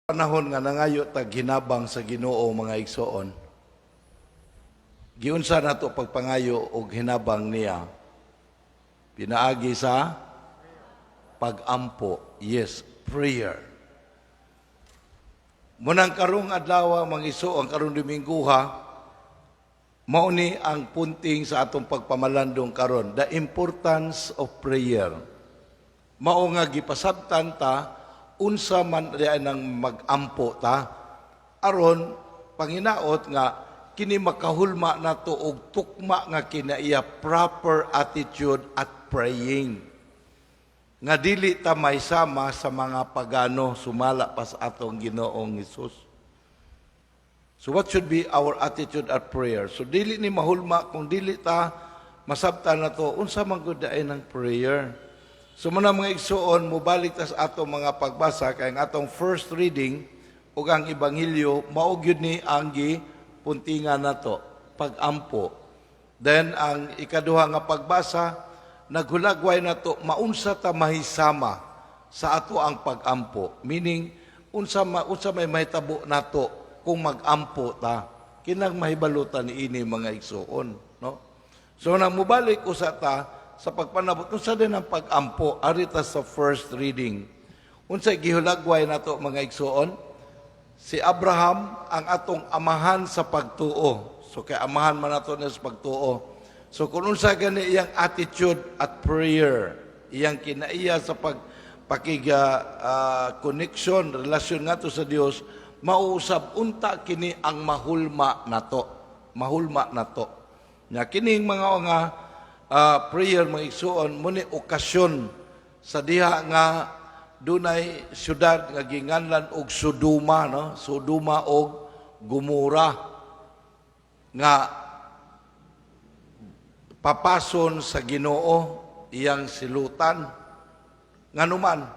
Panahon nga nangayo tag hinabang sa Ginoo, mga igsoon. Giunsa nato pagpangayo og hinabang niya? Pinaagi sa pagampo. Yes, prayer. Munang karong adlaw, mga igsoon, karong Domingguha, mao ni ang punting sa atong pagpamalandong karon, the importance of prayer. Mao nga gipasabtan ta unsa man diay nang magampo ta aron panginaot nga kini makahulma nato og tukma nga kinaiya, proper attitude at praying, nga dili ta maysama sa mga pagano sumala pa sa atong Ginoong Hesus. So what should be our attitude at prayer? So dili ni mahulma kung dili ta masabtan nato unsa man gud ang prayer. So muna, mga igsuon, mubalik ta sa atong mga pagbasa kay ang atong first reading ug ang ebanghelyo mao gyud ni ang gipuntingan nato, pagampo. Then ang ikaduha nga pagbasa, naghulagway nato maunsa ta mahisama sa ato ang pagampo. Meaning unsa may mahitabo nato kung magampo ta. Kinang mahibalutan niini, mga igsuon, no? So nang mubalik usa ta sa pagpanabot unsa din ang pagampo, ari ta sa first reading. Unsa gihulagway nato, mga igsuon? Si Abraham ang atong amahan sa pagtuo. So kay amahan man nato niya sa pagtuo. So kung unsa gani iyang attitude at prayer, iyang kinaiya sa pag pakiga connection, relasyon ngadto sa Dios, mausab unta kini ang mahulma nato. Mahulma nato. Nya kining mga nga prayer, mga igsuon, mo ni okasyon sa diha nga dunay syudad nga ginganlan og Sodoma, no? Sodoma og Gomora nga papason sa Ginoo, iyang silutan nganuman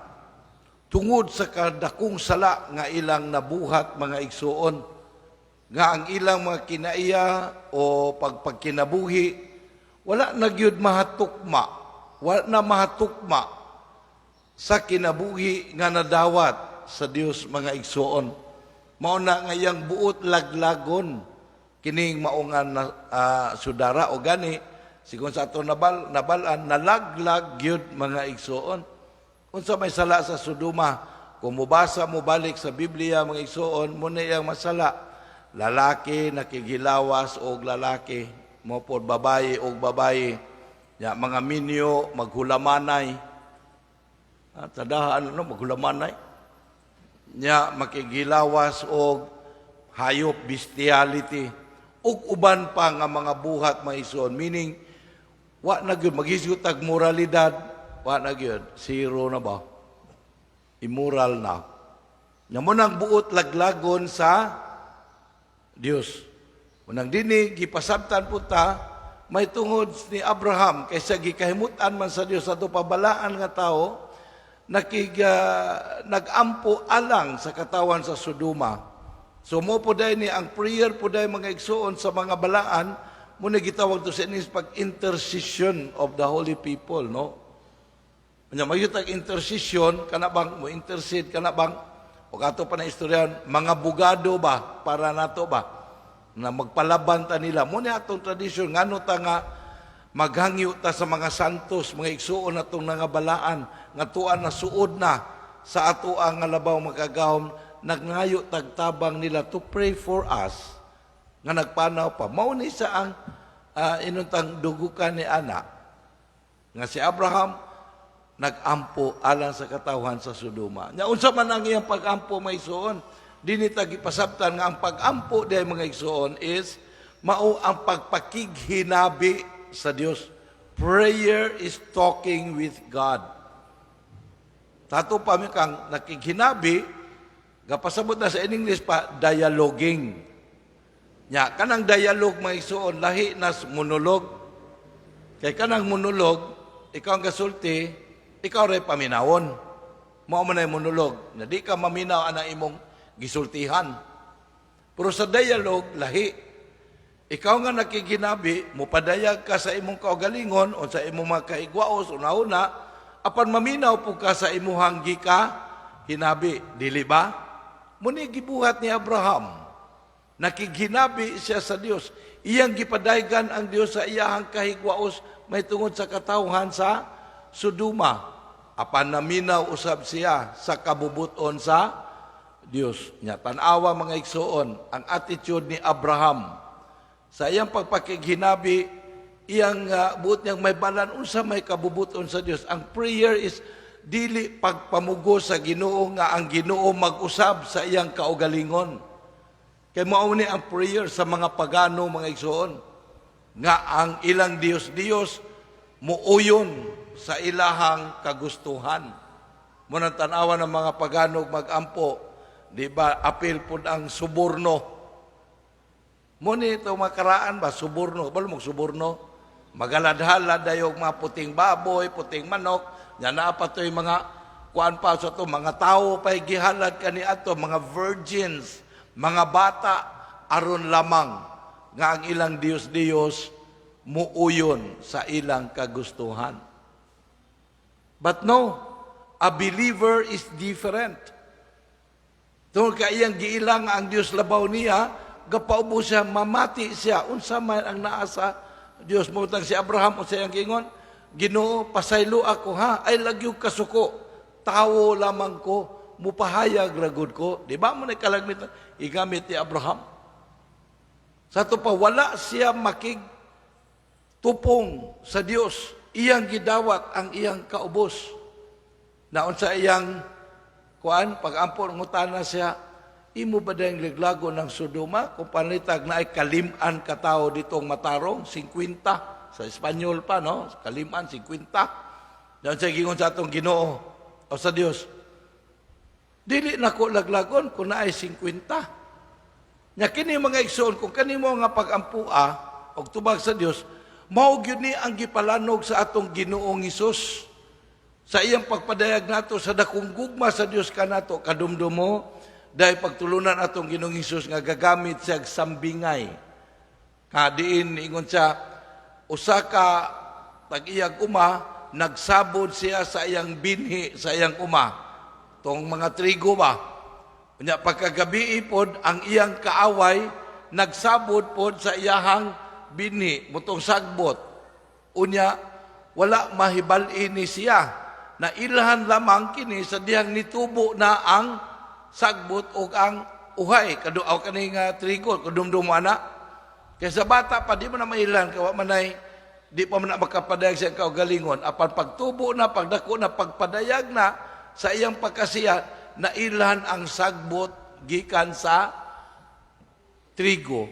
tungod sa kadakong sala nga ilang nabuhat, mga igsuon, nga ang ilang mga kinaiya o pagpagkinabuhi wala na gyud mahatukma, wala na mahatukma sa kinabuhi nga nadawat sa Dios, mga igsuon. Mao na nga iyang buot laglagon kining mao nga na, sudara o gani sigon sa ato nabalaan, nalaglag gyud, mga igsuon. Unsa may sala sa Sodoma? Kung mubasa mo balik sa Biblia, mga igsuon, mo na iyang masala, lalaki nakigilawas og lalaki mo pod, babaye og babaye ya, mga minyo maghulamanay. Tadahan no maghulamanay nya, makigilawas og hayop, bestiality ug uban pa nga mga buhat, mga igsoon. Meaning wa na gyud maghisgot ag moralidad, wa na gyud, zero na ba, immoral na nya. Mo nang buot laglagon sa Dios. Unang dini gipasabtan po ta may tungod ni Abraham kaysa gikahimutan man sa Dios ato pabalaan nga tao, nakiga nagampo alang sa katawan sa Sodoma. So mo po ni ang prayer po day, mga igsuon, sa mga balaan, mo na gitawag to sa inis pag intercession of the holy people, no? Nya mayut ang intercession, kana bang mo intercede, kana bang o kato pa na istoryahan, mga bugado ba para nato ba na magpalaban ta nila. Mo ni atong tradisyon ngano ta nga maghangyo ta sa mga santos, mga igsuon natong nangabalaan nga tuan na suod na sa ato ang nga labaw makagahom, nagngayo tagtabang nila to pray for us nga nagpanaw pa. Mao ni sa ang inuntang dugukan ni ana nga si Abraham nagampo alang sa katawhan sa Sodoma. Nya unsa man ang iyang pagampo, mga igsuon? Dinhi ta gipasabtan nga ang pagampo diay, mga igsuon, is mao ang pagpakighinabi sa Dios. Prayer is talking with God. Tato pa mi kang nakighinabi, gapasabot na sa in English pa, dialoguing. Nya kanang dialogue, mga igsuon, lahi na sa monologue. Kay kanang monologue, ikaw ang gasulti, ikaw ray paminawon. Mao man ay monologue, na di ka maminaw ana imong gisultihan. Pero sa dialogue, lahi. Ikaw nga nakiginabi, mupadayag ka sa imong kaugalingon o sa imong mga kahigwaos, una-una, apan maminaw po ka sa imuhang gika, hinabi. Dili ba? Mao ni gibuhat ni Abraham. Nakighinabi siya sa Dios. Iyang gipadaygan ang Dios sa iyahang kahigwaos mahitungod sa katawhan sa Sodoma. Apan naminaw usab siya sa kabubuton sa Dios. Nya tan-awa, mga igsuon, ang attitude ni Abraham sa iyang pagpakighinabi, iyang buot niyang mahibalan unsa may kabubuton sa Dios. Ang prayer is dili pagpamugo sa Ginoo nga ang Ginoo mag-usab sa iyang kaugalingon. Kay mao ni ang prayer sa mga pagano, mga igsuon, nga ang ilang Dios-Dios muuyon sa ilahang kagustuhan. Mao nang tan-awa ng mga pagano magampo, di ba, apil pud ang suborno. Mao ni ito makaraan ba, suborno, balo mo suborno? Magaladhalad dayo mga puting baboy, puting manok, yan na pa to'y mga kuan pa sa to, mga tao pa gihalad kani ato, mga virgins, mga bata, aron lamang nga ang ilang Diyos-Diyos muuyon sa ilang kagustuhan. But no, a believer is different. Tungod kay iyang giila nga ang Dios labaw niya, gapaubo siya, mamati siya, unsa man ang naa sa Dios. Mao si Abraham, unsa iyang giingon? "Ginoo, pasaylo ako ha, ay lagyo kasuko, tawo lamang ko, mupahayag ragod ko." Di ba mao na kalagmit igamit ni Abraham? Sa ato pa, wala siya makig tupong sa Dios. Iyang gidawat ang iyang kaubos. Naon sa iyang kuan, pag-ampo, ngutana siya, "Imo ba dayong laglagon ang Sodoma kung panitag na ay kaliman ka tao ditong matarong, 50?" Sa Espanyol pa, no? Kaliman, 50. Naon siya gingon sa atong Ginoo o sa Dios, "Dili na ko laglagon kung naay 50." Nya kini, mga igsoon, kung kanimo nga pag-ampua og tubag sa Dios, mao gyud ni ang gipalanog sa atong Ginoong Hesus sa iyang pagpadayag nato sa dakong gugma sa Dios kanato. Kadumdumo dahil pagtulunan atong Ginoong Hesus nga gagamit siya og sambingay. Kadiin ingon siya, usa ka tag-iyag uma, nagsabod siya sa iyang binhi sa iyang uma. Tong mga trigo ba? Unya pagkagabi pod ang iyang kaaway nagsabod pod sa iyahang binhi, mutong sagbot. Unya wala mahibal-in ni siya na ilhan lamang kini sa dihang nitubo na ang sagbot o ang uhay kadu aw kani nga trigo. Kadumdum mo ana, kay sa bata pa di mo na mailhan kay wa man ay di pa man na makapadayag sa kaugalingon. Apan pagtubo na, pagdako na, pagpadayag na sa iyang pagkasiya, nailhan ang sagbot gikan sa trigo.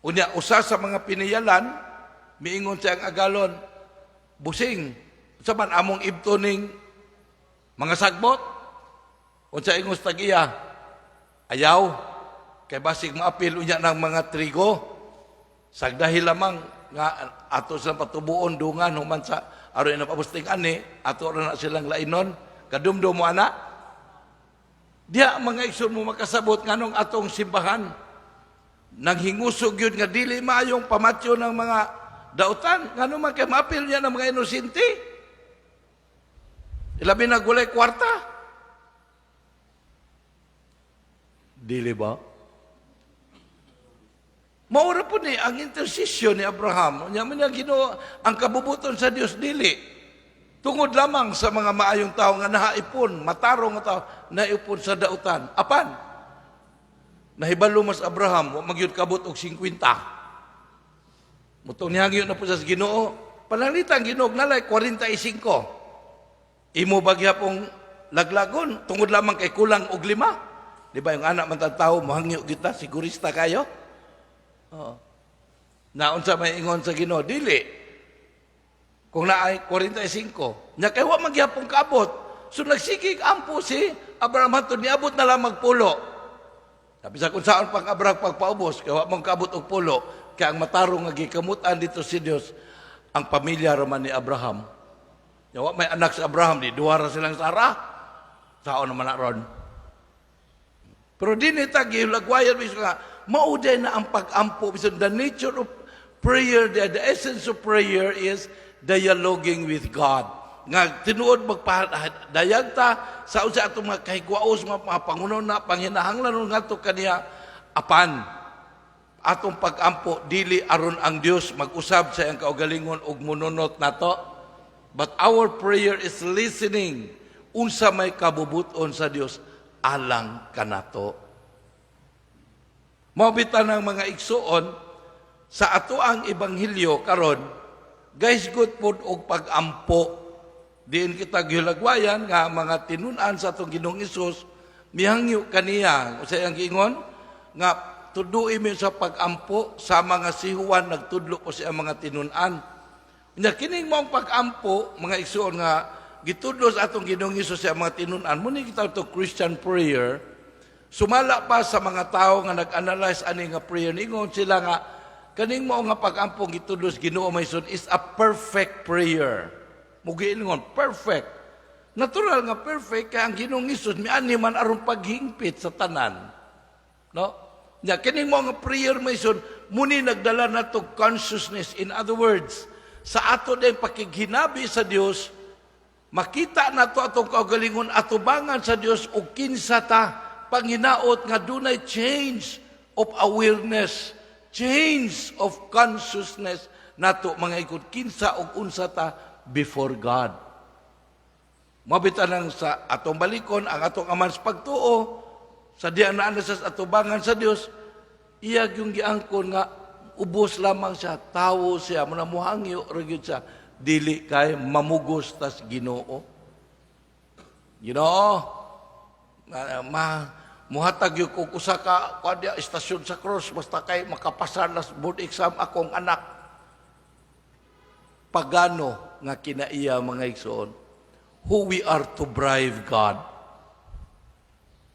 Unya usa sa mga piniyalan miingon siya ang agalon, "Busing, sa man among ibto ning mga sagbot?" Unsa ingon sa tag-iya? "Ayaw, kay basig maapil unya ng mga trigo. Sagdahi lamang nga ato silang patubuon dungan human sa aron ina pabusting ani ato ra na silang lainon." Kadumdum mo ana? Diya, mga igsoon, mo makasabot nganong atong simbahan nanghingusog yun nga dili maayong pamatyo ng mga dautan, ngano man kay maapil niya ng mga inosente, ilabi na gulay kwarta. Dili ba? Maura po ni ang intercession ni Abraham. Nya man niya Ginoo ang kabubuton sa Dios dili tungod lamang sa mga maayong tao nga nahaipon, matarong nga tao, naipon sa dautan. Apan nahibalo mas Abraham, wa magyud kabot og 50. Mutong nihangyo na po sa Ginoo, pananglitan Ginoo nalay 45. Imo ba gihapong laglagon tungod lamang kay kulang og 5? Di ba yung anak man tao mohangyo kita, sigurista kayo? Oo. Na unsa may ingon sa Ginoo? Dili. Kung naay 45. Nya kay wa magyapong kaabot. So nagsigig ampo si Abraham hantod niabot na lamang 10. Sabi sa kung saan pang Abraham pagpaubos, kay wa mong kaabot og 10, kay ang matarong nga gikamutan dito si Dios, ang pamilya raman ni Abraham. Nya wa may anak si Abraham, di duha ra silang Sarah. Sao naman na ron? Pero di ni tagilagwayan bisan nga mauday na ang pag-ampo bisan the nature of prayer, the essence of prayer is dialoguing with God. Nga tinuod magpadayag ta sa unsa atong mga kahigwaos, mga pangunaw na panghinahanglan ngadto kaniya, apan atong pagampo dili aron ang Dios mag-usab sa iyang kaugalingon ug mununot nato, but our prayer is listening unsa may kabubuton sa Dios alang kanato. Mao bitaw ng mga igsuon, sa ato ang ebanghelyo karon, gahisgot pod og pagampo. Diin kita gihulagwayan nga mga tinun-an sa atong Ginoong Hesus mihangyo kaniya sa iyang giingon nga tudui mi sa pagampo, sa mga si Juan nagtudlo po siya mga tinun-an. Nya kining maong pagampo, mga igsuon, nga gitudlo sa atong Ginoong Hesus sa mga tinun-an, mao ni kita to Christian prayer. Sumala pa sa mga tao nga nag-analyze ani nga prayer, ningon sila nga kaning mao nga pagampo gitudlo sa Ginoo Maison is a perfect prayer. Mugiingon perfect. Natural nga perfect kay ang Ginoong Hesus mianhi man aron paghingpit sa tanan. No? Nya kining mao nga prayer, Maison, muni nagdala nato consciousness. In other words, sa ato din pakighinabi sa Dios, makita nato atong kaugalingon atubangan sa Dios ug kinsa ta, panghinaot nga dunay change of awareness, change of consciousness nato, mga igsoon, kinsa ug unsa ta before God. Mabita nang sa atong balikon ang atong Amahan sa pagtuo, sa diyan naa na sa atubangan sa Dios, iya yung giangkon nga ubos lamang siya, tawo siya, muna muhangyo ra gyud siya, dili kay mamugos tas Ginoo. Ginoo, ma muhatag gyud ko usa ka kuan diya, istasyon sa cross, basta kay makapasar na sa board exam akong anak. Pagano nga kinaiya, mga igsoon. Who we are to bribe God?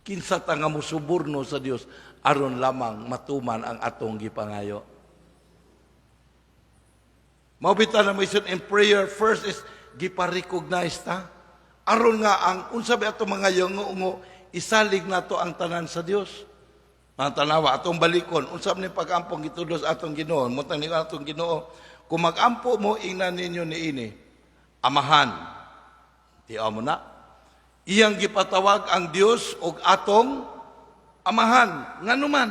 Kinsa ta nga musuborno sa Dios aron lamang matuman ang atong gipangayo? Mao bitaw na mission in prayer, first is gipa-recognize ta. Aron nga ang unsa ba atong mga yungo isalig nato ang tanan sa Dios. Mga tanawa atong balikon unsa man ni pag-ampong gitudlo sa atong Ginoo. Mutang ni atong Ginoo, "Kung mag-ampo mo, ingnan ninyo niini, Amahan." Tiaw mo na. Iyang gipatawag ang Dios og atong Amahan. Nganuman,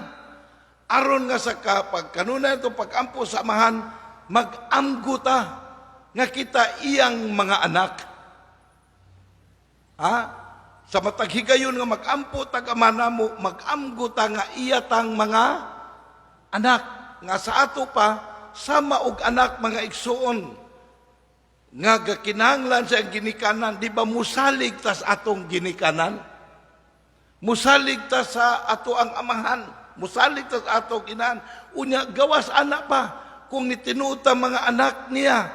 aron nga sa kapag kanunay itong pag-ampo sa Amahan, mag-amgo ta nga kita iyang mga anak. Ha? Sa matag higayon nga mag-ampo tag Ama namo, mag-amgo ta nga iya tang mga anak. Nga sa ato pa, sama og anak, mga igsuon, nga gakinahanglan sa iyang ginikanan, di ba musalig tas atong ginikanan? Musalig ta sa ato ang Amahan, musalig ta sa atong inahan. Unya gawas anak pa, kung nitinuod ta mga anak niya,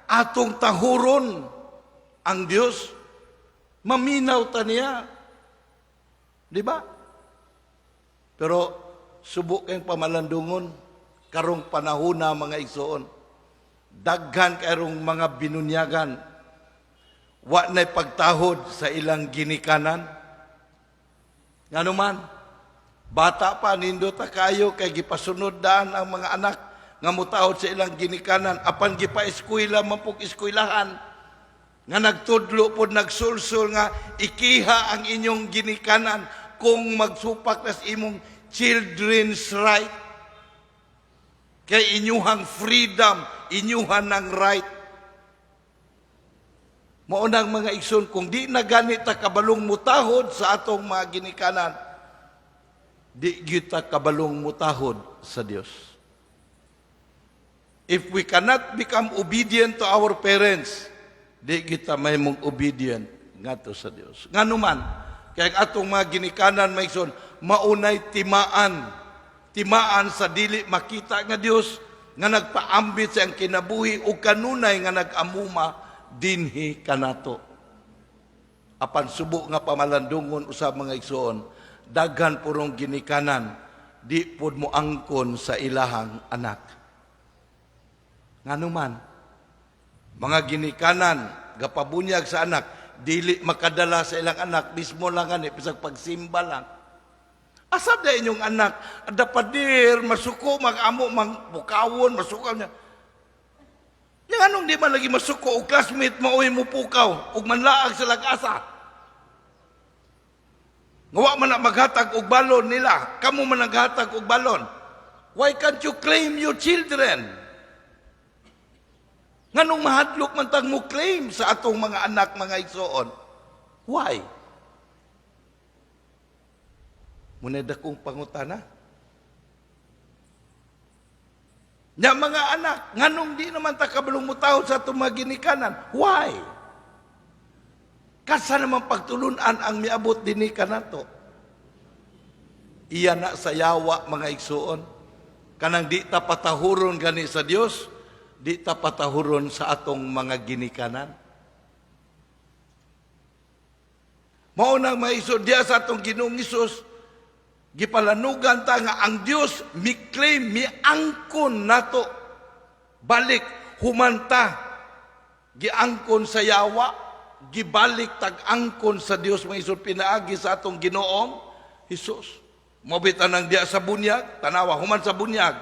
atong tahuron ang Dios. Maminaw ta niya. Di ba? Pero subo kayong pamalandungon karong panahona, mga igsoon. Daghan karong mga binunyagan. Wa na'y pagtahod sa ilang ginikanan. Ngano man, bata pa nindot ta kayo kay gipasunod daan ang mga anak nga mutahod sa ilang ginikanan, apan gipa-eskwela man pug eskwelahan nga nagtudlo pod, nagsulsul nga ikiha ang inyong ginikanan kung magsupak nas imong children's right, kay inyuhang freedom, inyuhan ng right. Mao nang, mga igsoon, kung di na gani ta kabalong mutahod sa atong mga ginikanan, di gyud ta kabalong mutahod sa Dios. If we cannot become obedient to our parents, di kita mahimong obedient ngadto sa Dios. Ngano man, kay ang atong mga ginikanan, mga igsoon, maunay timaan. Timaan sa dili makita nga Dios nga nagpaambit sa iyang kinabuhi ug kanunay nga nag-amuma dinhi kanato. Apan subo nga pamalandungon usab, mga igsoon, daghan purong ginikanan di pud mo angkon sa ilahang anak. Ngano man, mga ginikanan gapabunyag sa anak, dili makadala sa ilang anak mismo lang ani bisag pagsimba lang. Asa da inyong anak? Ada pader, masuko, mag-amo, mang bukawon, masuko niya. Yang Nganong di man lagi masuko og classmate maoy mo pukaw ug manlaag sa lag-asa? Nga wa man na maghatag og balon nila, kamo man naghatag og balon. Why can't you claim your children? Nganong mahadlok man tag mo claim sa atong mga anak, mga igsoon? Why? Muna dakong pangutana. Nya mga anak, nganong di naman ta kabalong mutahod sa atong mga ginikanan? Why? Kasa naman pagtulunan ang miabot dinhi kanato? Iya na sa yawa, mga igsuon. Kanang di ta patahuron gani sa Dios, di ta patahuron sa atong mga ginikanan. Mao nang maisod diya sa atong Ginoong Hesus, gipalanugan ta nga ang Dios mi-claim, miangkon nato balik humanta giangkon sa yawa, gibalik tag-angkon sa Dios, mga igsoon, pinaagi sa atong Ginoong Hesus. Mobit anang diya sa bunyag, tanawa human sa bunyag,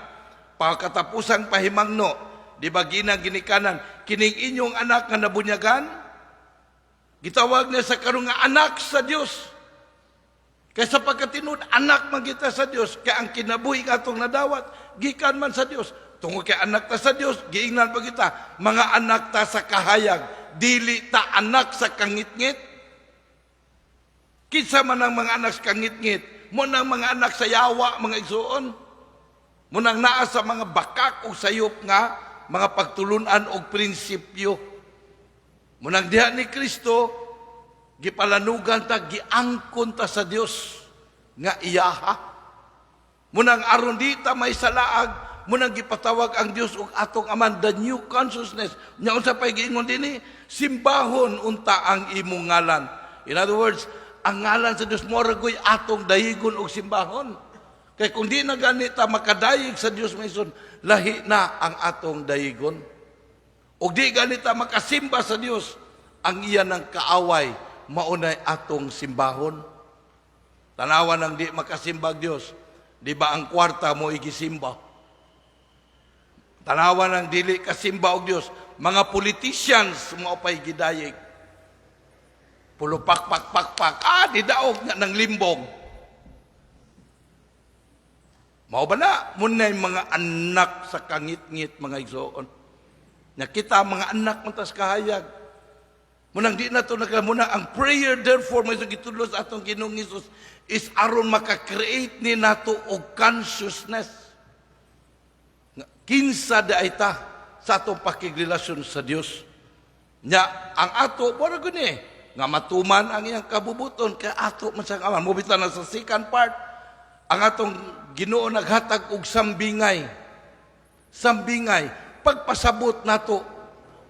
pagkatapusang pahimangno, di ba ginang ginikanan, kining inyong anak nga nabunyagan, gitawag niya sa karon nga anak sa Dios. Kaysa pagkatinud, anak man kita sa Dios, kay ang kinabuhi nga atong nadawat, gikan man sa Dios. Tungod kay anak ta sa Dios, giingnan pa kita, mga anak ta sa kahayag, dili ta anak sa kangitngit. Kinsa man ang mga anak sa kangitngit, mo nang mga anak sa yawa, mga igsuon. Mo nang naa sa mga bakak o sayop nga mga pagtulunan og prinsipyo. Mo nang diha ni Kristo, gipalanugan ta, giangkon ta sa Dios nga iyaha. Munang aron di ta may salaag, munang gipatawag ang Dios og atong Aman, the new consciousness. Nya unsa pay giingon dinhi? Simbahon unta ang imong ngalan. In other words, ang ngalan sa Dios mo ra atong dayigon og simbahon. Kay kung di na gani ta makadayeg sa Dios, maison, lahi na ang atong dayigon. Og di gani ta makasimba sa Dios, ang iya ng kaaway maunay atong simbahon. Tanawa nang di makasimbag Dios, di ba ang kwarta mo igisimba? Tanawa nang dili kasimba og Dios, mga politicians mo pay gidayeg. Pulupak pak pak pak, di daog nga ng limbong. Mao ba na munay mga anak sa kangitngit, mga igsoon? Nya kita mga anak man tas kahayag. Munang di na to muna ang prayer, therefore, may gitudlo sa atong Ginoong Hesus is aron maka-create ni nato og consciousness. Nga kinsa di ay ta sa atong pakigrelasyon sa Dios. Nya ang ato mura guni nga matuman ang iyang kabubuton kay ato man sa Amahan. Mobita na sa second part, ang atong Ginoo naghatag og sambingay. Sambingay pagpasabot nato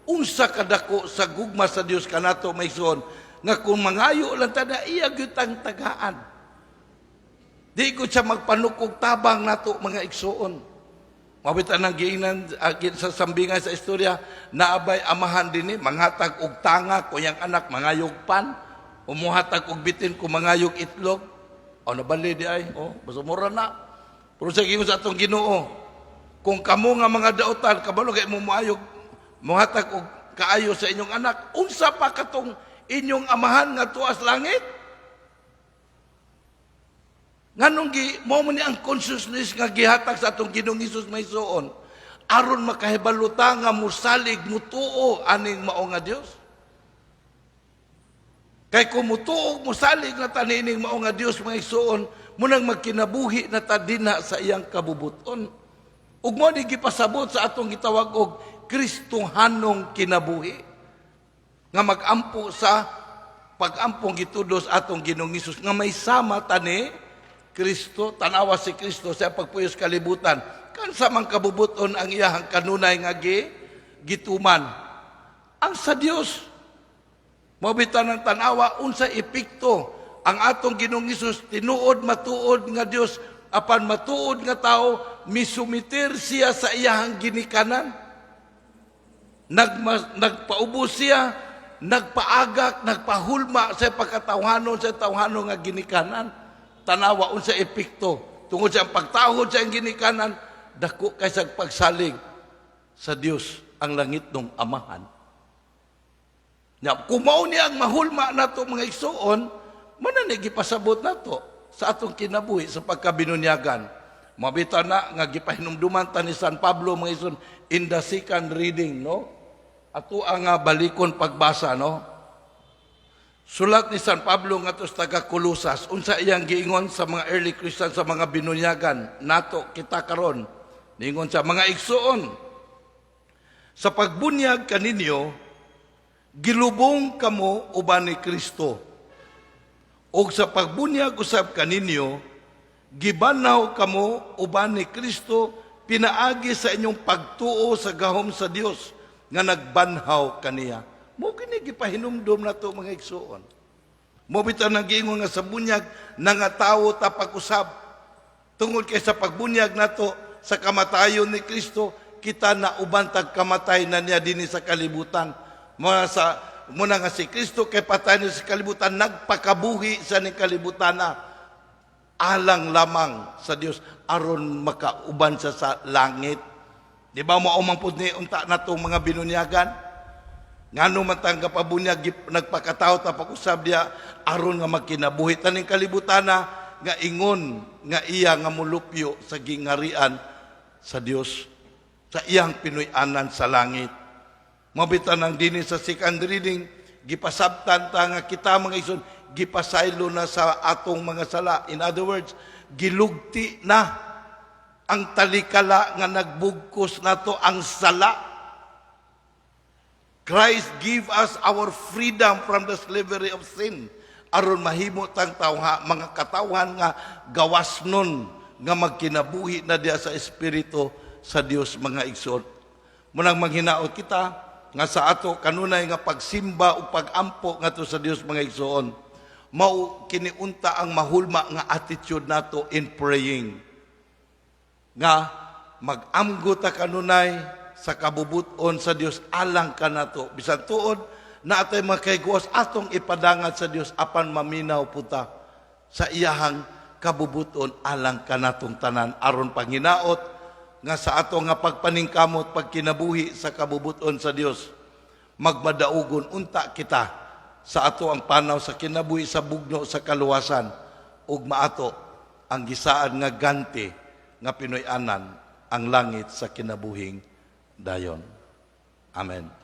unsa kadako sa gugma sa Dios kanato, maigsoon, nga kung mangayo lang ta na iya gyud tang tagaan. Di ko siya magpanukog tabang nato, mga igsoon. Mabit ang giingnan sa sambingay sa istorya, naabay amahan dinhi manghatag og tanga kung iyang anak mangayog pan, umuhatag og bitin kung mangayog itlog. O nabali di ay, oh, basta mura na. Pero sa gingon sa atong Ginoo, kung kamo nga mga dautan, kabalo kay mo moayog, mohatag og kaayo sa inyong anak, unsa pa katong inyong amahan nga tuas langit? Nganong gi mo mo ni ang consciousness nga gihatag sa atong Ginoong Hesus, maigsoon, aron makahibalo ta nga musalig, mutuo aning mao nga Dios. Kay kung mutuo, musalig na ta niining mao nga Dios, mga igsoon, munang magkinabuhi na ta dinha sa iyang kabubuton. Ug mo ni gipasabot sa atong gitawag og Kristohanong kinabuhi nga magampo sa pag-ampong gitudlo sa atong Ginoong Hesus nga may sama ta ni Kristo. Tanawa si Kristo sa pagpuyos kalibutan. Kansa man kabubuton ang iyahang kanunay nga gituman? Ang sa Dios. Mabita ng tanawa unsa epekto ang atong Ginoong Hesus, tinuod matuod nga Dios apan matuod nga tao, misumitir siya sa iyahang ginikanan. Nagpaubos siya, nagpaagak, nagpahulma sa pagkatawhanon sa tawhanon nga ginikanan. Tanawa unsa epekto tungod sa pagtahod sa iyang ginikanan, dako kay sa pagsalig sa Dios. ang langitnong Amahan. Nya, kung mao ni ang mahulma nato, mga igsuon, man ni gipasabot nato sa atong kinabuhi sa pagkabinunyagan. Mabita na nga gipahinumduman ta ni San Pablo, mga igsoon, in the second reading, no? Ato ang nga balikon pagbasa, no? Sulat ni San Pablo ngadto sa taga Colosas, unsa iyang giingon sa mga early Christians, sa mga binunyagan nato kita karon? Niingon siya, "Mga igsuon, sa pagbunyag kaninyo, gilubong kamo uban ni Kristo. Og sa pagbunyag usab kaninyo, gibanhaw kamo uban ni Kristo pinaagi sa inyong pagtuo sa gahom sa Dios nga nagbanhaw kaniya." Mao kini gipahinumdom nato, mga igsuon. Mao bitaw nang giingon nga sa bunyag nangatawo ta pag-usab. Tungod kay sa pagbunyag nato sa kamatayon ni Kristo, kita na uban tag kamatay na niya dinhi sa kalibutan. Mga sa muna nga si Kristo kay patay ni sa kalibutan, nagpakabuhi sa ning kalibutan na alang lamang sa Dios aron makauban siya sa langit. Di ba mao man pud ni unta natong mga binunyagan? Ngano man tang gapabunyag, nagpakatawo ta pag-usab diya aron nga magkinabuhi taning kalibutan na nga ingon nga iya nga mulupyo sa gingarian sa Dios, sa iyang pinuy-anan sa langit. Mabita nang dinhi sa second reading, gipasabtan ta nga kita, mga igsoon, gipasaylo na sa atong mga sala. In other words, gilugti na ang talikala nga nagbugkos nato, ang sala. Christ give us our freedom from the slavery of sin aron mahimo tang tawha, mga katawhan nga gawas nun nga magkinabuhi na diya sa Espiritu sa Dios, mga igsoon. Munang manghinaot kita nga sa ato kanunay nga pagsimba o pagampo ngadto sa Dios, mga igsoon, mao kini unta ang mahulma nga attitude nato in praying, nga mag-amgo ta kanunay sa kabubuton sa Dios alang kanato. Bisan tuod na atay makaiguos, atong ipadangat sa Dios, apan maminaw puta sa iyahang kabubuton alang kanatong tanan, aron panghinaot nga sa ato nga pagpaningkamot pagkinabuhi sa kabubuton sa Dios, magmadaugon unta kita sa ato ang panaw sa kinabuhi sa bugno sa kaluwasan ug maato ang gisaad nga ganti nga pinuy-anan, ang langit sa kinabuhing dayon. Amen.